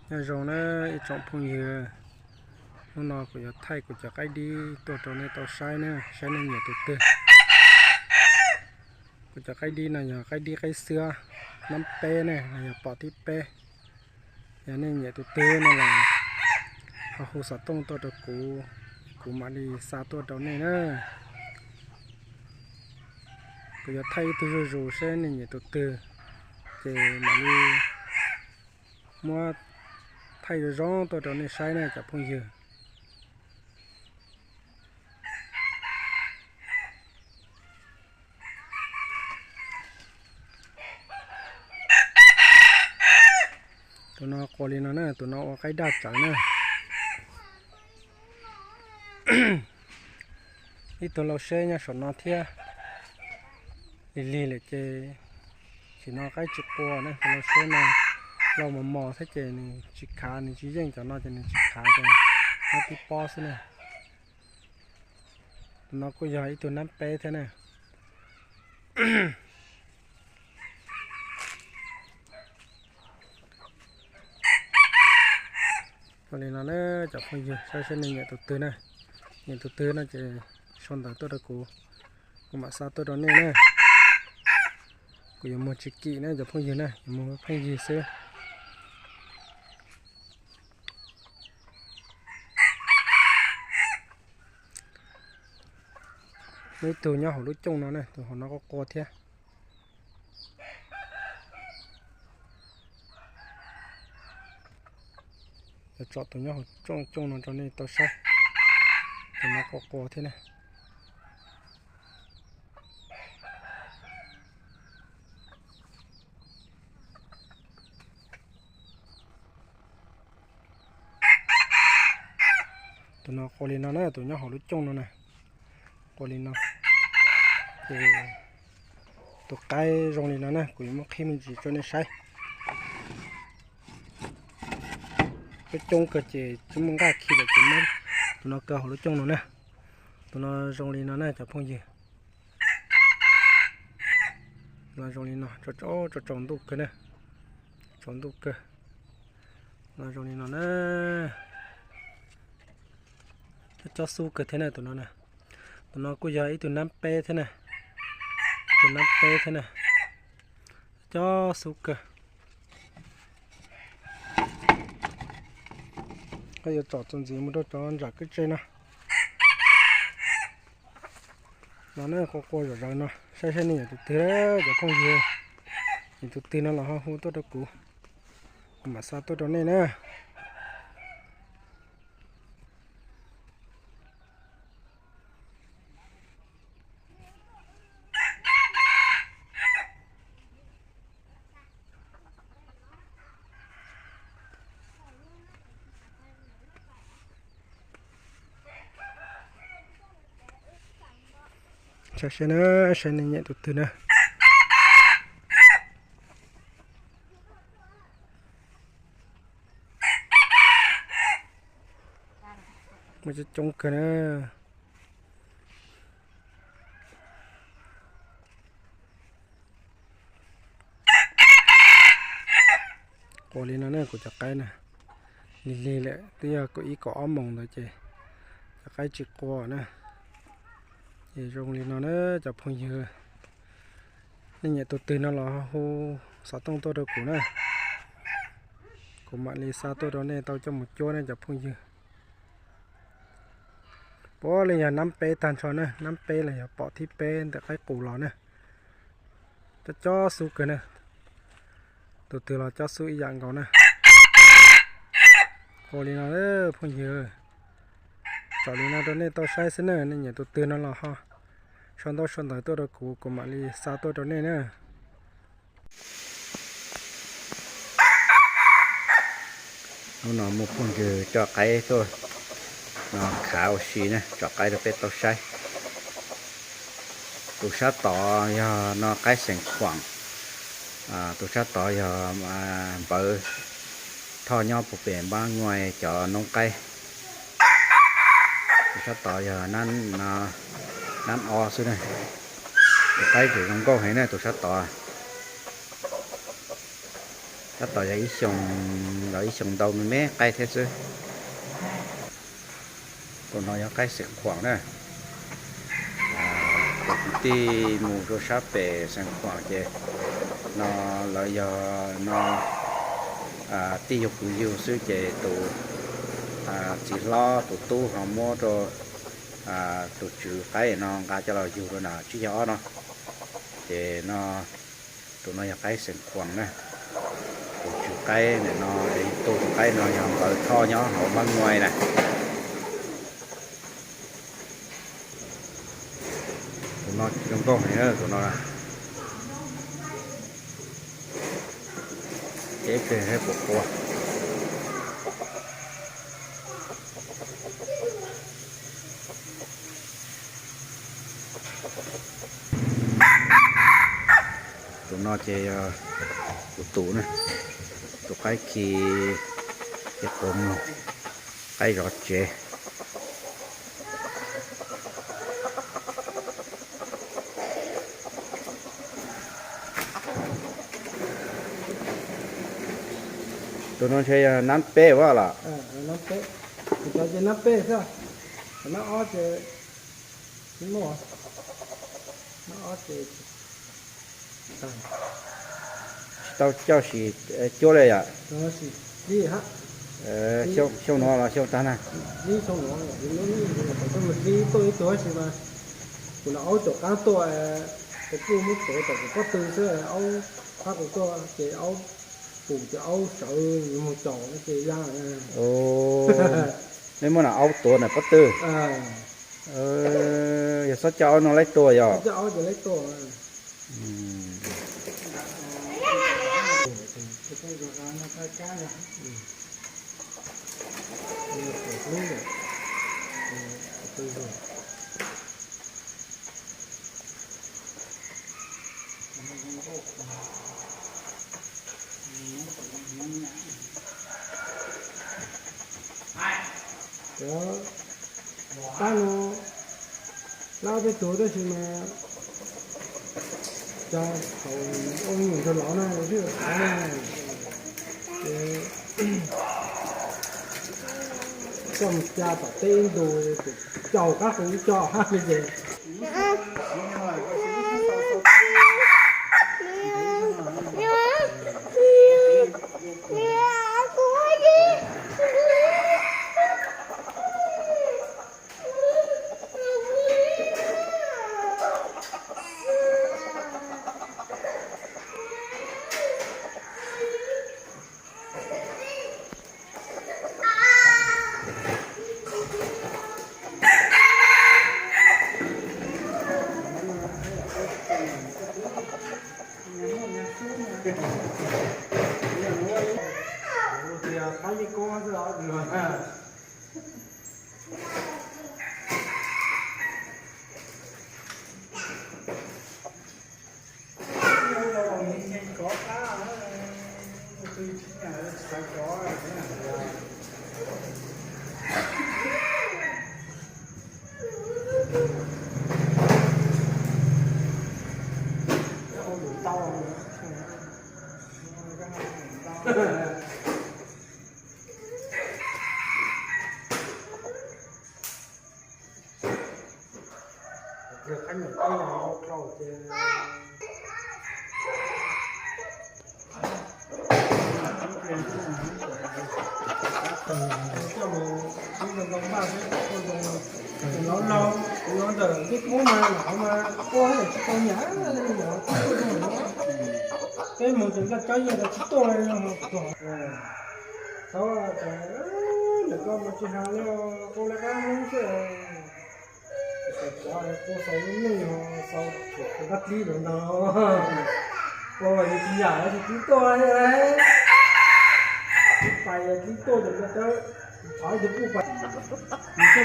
Nyob zoo na ib tsoom phooj ywg, hnub no kuv yuav thaij kuv cov qaib dib tuaj rau nej tau saib na, saib nej nyiam tus twg. Kuv cov qaib dib no yog qaib dib qaib xwb, nab peb ne, no yog pom thib peb. Yog nej nyiam tus twg no los ho hu xov tooj tuaj rau kuv, kuv mam li xa tuaj rau nej na. Kuv yuav thaij ib tug zuj zus saib nej nyiam tus twg, ces mam li muab thaij zoo zoo tuaj rau nej saib na cov phooj ywg. Tus no qua li no na, tus no ua qaib daj tsawv na. Ib tug lau seb nyob saum no thiab. Lig lig lawm ces sim no qaib tsis qua na, tus lau seb no lau mos mos thiab ces nws tsis khav, nws tsis yeej, cov no ces nws tsis khav, ces nab tib pob xwb na. Tus no kuj yog ib tug nab peb thiab na. Ua li no na cov phooj ywg, saib saib nej nyiam tus twg na. Nyiam tus twg no ces sau ntawv tuaj rau kuv, kuv mam xa tuaj rau nej na. Kuv yuav muag tsis kim na cov phooj ywg na, yuav muag pheej yig xwb. Muaj ib tug nyob hauv lub cooj no na, tus hauv no quaj qua thiab. Yuav tsom tus nyob hauv cooj cooj no rau nej tau saib. Tus no quaj qua thiab na. Tus no qua li no na, tus nyob hauv lub cooj no na. Qua li no. Ces tus qaib zoo li no na, kuv yuav muab qhib me ntsis rau nej saib. Coob coob kawg ces tsis muaj nqaj khi lawm ces muab tus no kaw hauv lub cooj no na. Tus no zoo li no na cov phooj ywg. No zoo li no, tsaus tsaus ntuj kawg na. Tsaus ntuj kawg. No zoo li no na. Cob xub kawg thiab na tus no na. Tus no kuj yog ib tug nab peb thiab na. Ib tug nab peb thiab na. Cob xub kawg. Koj yuav tsom txuas ntxiv mus rau cov ntsam kwj tse no. No na, qua qua zom zaws no, saib saib nej nyiam tus twg, cov phooj ywg nyiam tus twg no los ho hu tuaj rau kuv, kuv mam xa tuaj rau nej na. Saib saib na, saib nej nyiam tus twg na. Muaj coob coob kawg na. Qua li no na kuv cov qaib na. Lig lig lawm, twb yog kaum ib kaum ob moos ntawd ces cov qaib tsis qua na. Ces zoo li no na cov phooj ywg, nej nyiam tus twg no los hu xov tooj tuaj rau kuv na, kuv mam li xa tuaj rau nej tau coj mus cuab na cov phooj ywg. Puav leej yog nab peb tag nrho na, nab peb los yog pom thib peb ntawm qaib qus los na. Cob cob xub kawg na. Tus twg los cob xub ib yam nkaus na. Ua li no phooj ywg, tsom li no rau nej tau saib xwb na, nej nyiam tus twg no los ho sau ntaub sau ntawv tuaj rau kuv, kuv mam li xa tuaj rau nej na. Hnub no muaj phooj ywg coj qaib tuaj no khav ua si na, tsom qaib rau peb tau saib. Tus sab tod yog no qaib xeem khuam, tus sab tod yog npawv thoj nyob puag pem npab nyuj cov noob qaib. Tus sab tod yog nab ob xwb na. Tus qaib ces zoo nkauj heev na tus sab tod. Tab tom yog ib xyoo, los ib xyoo ntau me me qaib thiab xwb. Tus no yog qaib xeem khuam na. Tus kwv tij mus rau sab pem xeem khuam ces no lawv yog no tij yug kwv yug xwb ces tus txiv hlob tus tub ho muab rau tus tswv qaib no nqa coj los yug rau nram tsib caug ob no. Ces no tus no yog qaib xeem khuam na. Tus tswv qaib ntawm no, tus qaib no yog npawg Thoj nyob hauv Mab Nguai na. Tus no zoo nkauj heev tus no. Ces ib pliag puas qua. Tus no ces yog kuv tus na, tus qaib khi ces quav mus, qaib zov tsev. Tus no ntshe yog nab peb ua los? Nab peb xwb, nab ob ces tsis muaj, nab ob ces tsis tau coj sim cuab li yom? Xyoo no los xyoo tag na. Kuv na aub caum qaib tuaj, kuv kuj muab tuav tom kuv pob tw xwb, aub qab kuv tuaj ces aub pum ces aub sawv mus caum no ces ya. Nej muab niag aub tuav ntawm pob tw. Yog txhob coj aub no laib tua yog? Cov qab no lab peb tug tab sis mas cov thaum ua me nyuam ntsuag lov na, sib ua qhav na, ces coj mus ca tom teb ib ntus, caum qab qus ib co hab li ces. Coj mus ib ntoo npaj xwb, ua ntoo laus laus, kuv yuav ntawm ncej kub mas laus mas ua tsis tau nyam li os. Peb mus ces nkaj tsob yias tas tsis tuaj li os. Thaum ntawm koj mus tsis hais li, ua lawv qab Hmoob xwb. Cov tua xaus lub neej ho xaus tshuam tus kab tlib ntawd ntag. Ua mas yus tsis yam tsis tib tuaj li. Pais tib tuaj ces nws thov tus kuj pais. Nws coj mus tib ces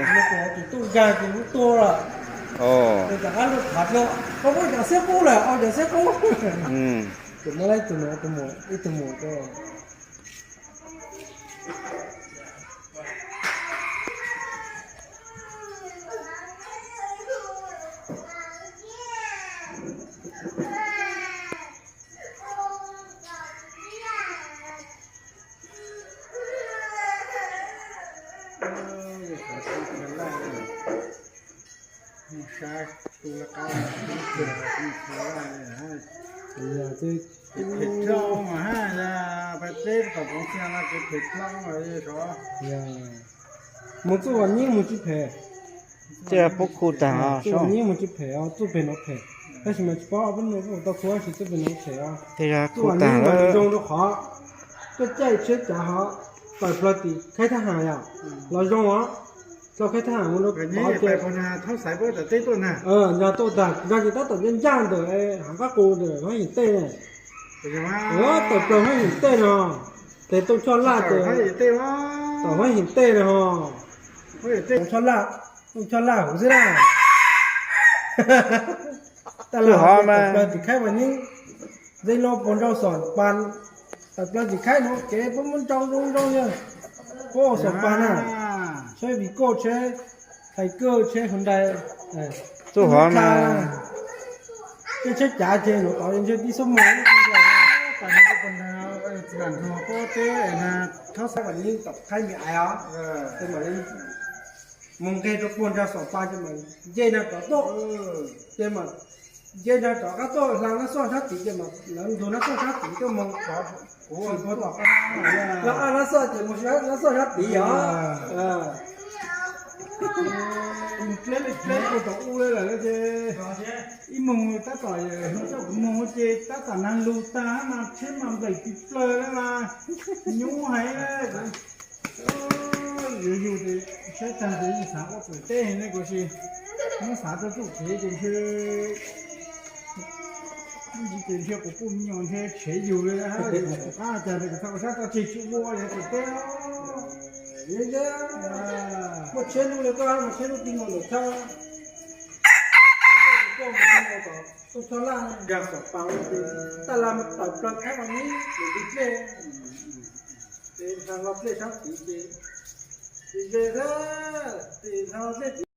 nws kuj tus tuaj nkag ces lub tuaj lawm. Ces rov qab luag thov tias koj muab cov xiab qub lawm, au cov xiab qub. Ces muab ib tug mus, ib tug mus rau Kav tus lawv qab tus twg tus twg, phem dlhau mas ha, yog peb teb tom koov txias no ces phem dlhau mas sov. Mus txuj Vam Yeeb mus tsis phem. Txuj Vam Yeeb mus tsis phem os, txuj pem no phem. Tab sis mas tsis paub ob peb nus tau txhua tab sis txuj pem no phem os. Txuj Vam Yeeb mas zoo rau qhov tuaj caij tsheb cav hov, tawm plaws tim khaib thab ham yom, los zoo os. Txog khaib thab ham mus rau tod ces nrog tuaj tag, nrog ces tab tom ncaj ncaj ntawm hav qab qus ntawm Huab Him Tej ne. Tawm plaws Huab Him Tej no, ces Tooj Choj Laj ces, tom Huab Him Tej no, Tooj Choj Laj, Tooj Choj Laj huv xwb na. Taj laj tawm plaws tim khaib Vam Yeeb, ntxeev lo puas nrau xom pas, tawm plaws tim khaib no kev puab muab nrau zoo nrau yawg, puab ua xom pas na, tsheb Vigo, tsheb Tiger, tsheb Hyundai, txuj hov na, tej tsheb cav ces nuav tod ntshe tib xub moos. Txuj Vam Yeeb tom khaib me ais os, moog nqeg rau puag nrag xom pas ces mas nce nrag rov tuaj, ces mas nce nrag rov qab tuaj hla nab xoj sab tid ces mas lawv ntug nab xoj sab tid tuaj moog rov puag tom qab, nab xoj ces mus nab xoj sab tid os. Mus dleb li dleb puag tom u le lawm ces ib moog tab tom, coj kuv moog ces tab tom nag lug tag mas tsheb mas nplaim tsis plaws le mas nyuaj heev. Yuav yug ces saib tag ces yeej xav ua pem teb ne kuv si, muab xav rau txuj kev ces ntshe, ntshe kuv kuj me nyuam ntshe tshev yug li, kuv qab cas kuv txhob ua sab txoj tseg tsis ua yuav pem teb. Muaj tsheb lub li koj, muaj tsheb lub ti mus lawm txhob, koj mus ti mus tom Tooj Choj Laj nrag xom pas, taj laj mas tawm plaws khaib Vam Yeeb mus li dlej, ces nrag lo dlej sab tid ces, ces ze, ces nrag lo dlej tid